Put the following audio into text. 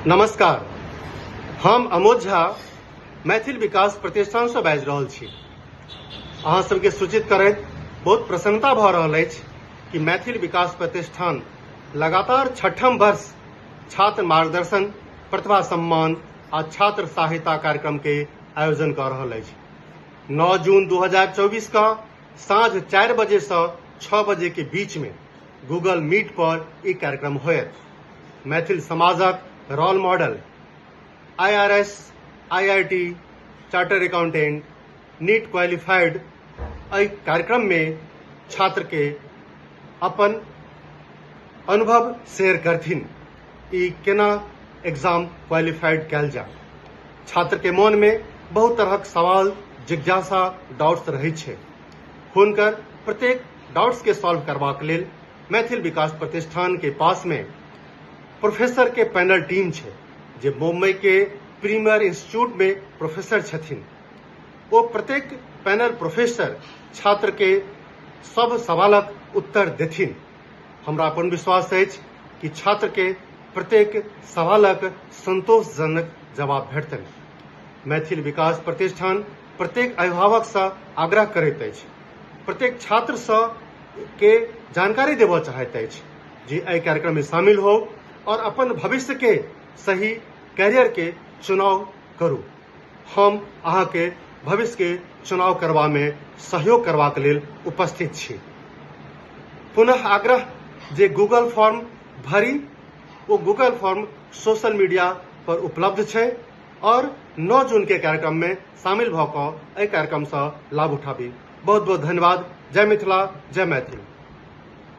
नमस्कार, हम अमोद झा मैथिल विकास प्रतिष्ठानसँ बाजि रहल छी। अहाँ सबके सूचित करैत बहुत प्रसन्नता भऽ रहल अछि कि मैथिल विकास प्रतिष्ठान लगातार छठम वर्ष छात्र मार्गदर्शन, प्रतिभा सम्मान आ छात्र सहायता कार्यक्रम के आयोजन कऽ रहल अछि। 9 जून 2024 का साँझ 4 बजे से 6 बजे के बीच में गूगल मीट पर ई कार्यक्रम होयत। मैथिल समाजक role model IRS, IIT, charter accountant, NEET qualified एहि कार्यक्रम में छात्र के अपन अनुभव शेयर करथिन। ई केना एग्जाम क्वालिफाइड कयल जाय। छात्र के मन में बहुत तरहक सवाल, जिज्ञासा, डाउट्स रहै छै। हुनकर प्रत्येक डाउट्स के सॉल्व करबाक लेल मैथिल विकास प्रतिष्ठान के पास में प्रोफेसर के पैनल टीम छै, जे मुंबई के प्रीमियर इंस्टीट्यूट में प्रोफेसर छथिन। ओ प्रत्येक पैनल प्रोफेसर छात्र के सब सवालक उत्तर देथिन। हमरा अपन विश्वास अछि कि छात्र के प्रत्येक सवालक संतोषजनक जवाब भेटतनि। मैथिल विकास प्रतिष्ठान प्रत्येक अभिभावक से आग्रह करैत अछि, प्रत्येक छात्र से के जानकारी देबऽ चाहैत अछि जे एहि कार्यक्रम में शामिल हो और अपन भविष्य के सही कैरियर के चुनाव करू। हम अहाँ के भविष्य के चुनाव करबा में सहयोग करबाक लेल उपस्थित छी। पुनः आग्रह जे गूगल फॉर्म भरी, ओ गूगल फॉर्म सोशल मीडिया पर उपलब्ध छै और 9 जून के कार्यक्रम में शामिल भऽ कऽ एहि कार्यक्रम से लाभ उठाबी। बहुत बहुत धन्यवाद। जय मिथिला, जय मैथिल।